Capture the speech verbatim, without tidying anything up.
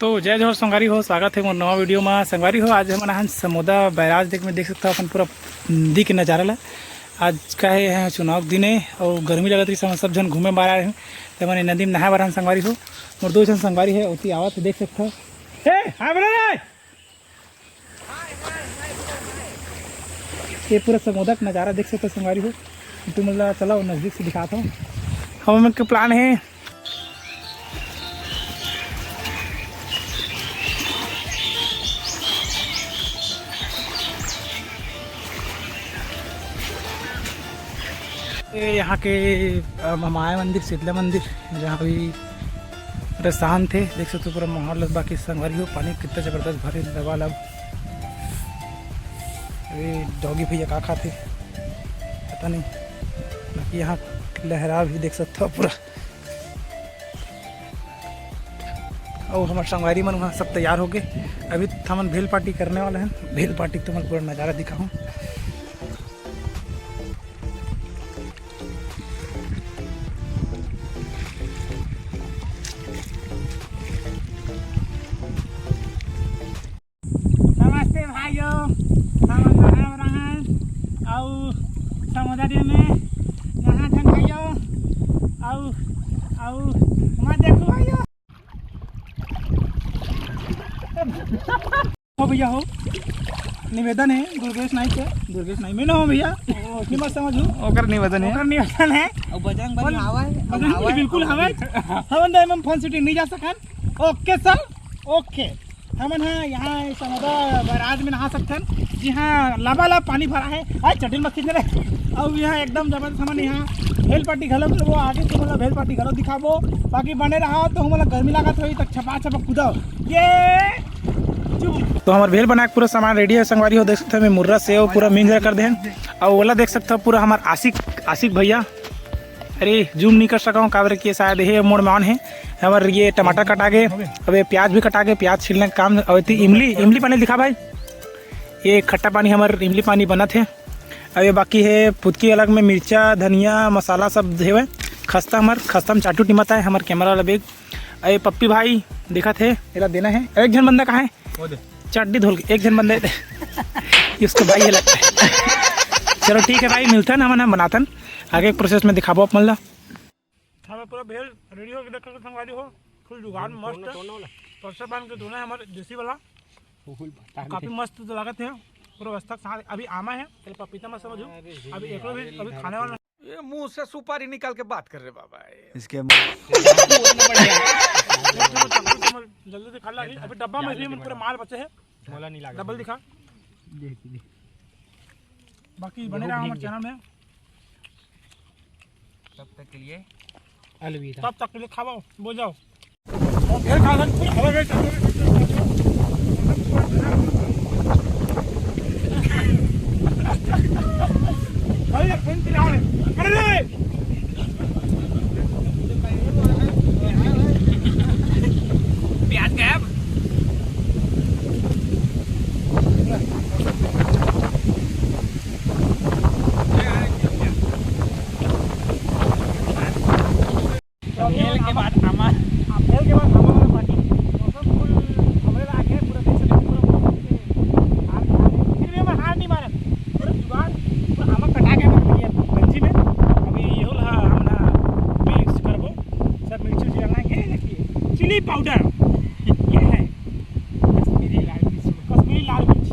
तो जय जोहार संगवारी हो, स्वागत हे मोर नवा वीडियो मा। संगवारी हो, आज हमन आहन समोदा बैराज देख में देख सकथव अपन पूरा नदी के नजारा ला। आज का हे, हे चुनाव के दिन हे अउ गर्मी लगत रहिस, हमन सब झन घूमे बर आए हन, त हमन ए नदी में नहाए बर आहन संगवारी हो। मोर दो झन संगवारी हे, ओती आवत हे, देख सकथव। ए, हाय बोले रे। ये पूरा समोदा के नजारा देख सकथव संगवारी हो। तुमन ला चलो नजदीक से दिखात हव। हमन के प्लान हे ये यहाँ के, अ, ममाया मंदिर, शीतला मंदिर, जहाँ भी पूरा शांत हे। देख सकथव पूरा माहौल, बाकी संगवारी हो, पानी कितना जबरदस्त भरे लबालब। ये डॉगी भैया का खाथे पता नहीं, बाकी यहाँ लहरा भी देख सकथव पूरा। अउ हमर संगवारी मन वहाँ सब तैयार होगे। अभी हमन भेल पार्टी करने वाला हन। भेल पार्टी तुमन पूरा नजारा दिखाहूँ। नमस्ते भाइयों, हमन नहाए बर आहन अउ समुद्र में नहाथन भाइयों। अउ अउ मत देखो भाइयों। हो भैया हो, निवेदन हे दुर्गेश नाई के, दुर्गेश नाई मैं ना हो भैया, नहीं मत समझू। ओकर निवेदन हे। ओकर निवेदन हे। अब बजरंग बली बल-, हवा है, बजरंग बली हवा है, बिल्कुल हवा है। हवा है। हमन तो एमएम फन सिटी नहीं जा सकन। ओके सर, ओके। हमन ह यहाँ समोदा बैराज में नहा सकथन, जी हाँ, लबालब पानी भरा है। आज चटिल मत खींच रे। अउ यहाँ एकदम जबरदस्त हमन यहाँ भेल पार्टी घलो करबो, आगे तुमन ला भेल पार्टी घलो दिखाबो। बाकी बने रहा तो हमन ला गर्मी लागत होही त छपा छपा कूदो। ये तो हमर भेल बनाए के पूरा सामान रेडी हे संगवारी हो, देख सकथव मैं मुर्रा सेव पूरा मिंजर कर देहन। अउ ओला देख सकथव पूरा हमर आशिक, आशिक भैया, अरे जूम नहीं कर सकव काबर कि शायद ये मोड़ में ऑन हे। हमर ये टमाटर कटा गे, अब ये प्याज भी कटा गे, प्याज छीलने का काम। अउ एती इमली, इमली पानी दिखा भाई, ये खट्टा पानी हमर इमली पानी बनत हे। अब ये बाकी हे फुदकी अलग में मिर्चा, धनिया, मसाला सब हेवय। खस्ता हमर, खस्ता में चाटू टीमत आए हमर कैमरा वाला बैग। अउ ये पप्पी भाई दिखत हे, एला देना हे। अउ एक झन बंदा कहाँ हे? वो दे। चड्डी धोल के एक झन बंदा हे। ये उसका भाई हे लगता है। चलो ठीक है भाई, मिलथन हमन, हम बनाथन आगे प्रोसेस में दिखाबो आप मन ला। हमें पूरा भेल रेडी हो के देख सकथव संगवारी हो, फुल जुगाड़ मस्त। तोड़ना, तोड़ना वाला। परसा बांध के धोना है हमारे देसी वाला। फुल पता काफी नहीं। मस्त तो लागत है, पूरा व्यवस्था के साथ। अभी आमा है, चल पपीता मत समझू। अरे अभी जी, एकरो भी अरे अभी इधर खाने वाला। ये मुंह से सुपारी निकाल के बात कर रहे बाबा, ये। इसके जल्दी से खा ला अभी, अभी डब्बा में भी पूरा माल बचे है। मोला नहीं लगा। डबल दिखा। देख, देख। बाकी बने रहा हमारे चैनल में। तब तक के लिए अलविदा। तब तक के लिए खाओ, बोल जाओ। और फिर खा सकते हो, हवा में चल रहे। भाई, ये फोन चला रहे। अरे रे! प्याज गायब। तो भेल के बाद आमा। हाँ, भेल के बाद आमा वाला पार्टी। मौसम फुल हमरे ला आगे पूरा देख सकते हैं, पूरा मौसम के हाल, हाल है। फिर भी हम हार नहीं मारत। पूरा जुगाड़, पूरा आमा कटा गया मेरे भैया गंजी में। अभी ये होला हमला मिक्स करबो। सब मिर्ची उर्ची डालना है। ये देखिए, चिली पाउडर। ये है कश्मीरी लाल मिर्च। कश्मीरी लाल मिर्च।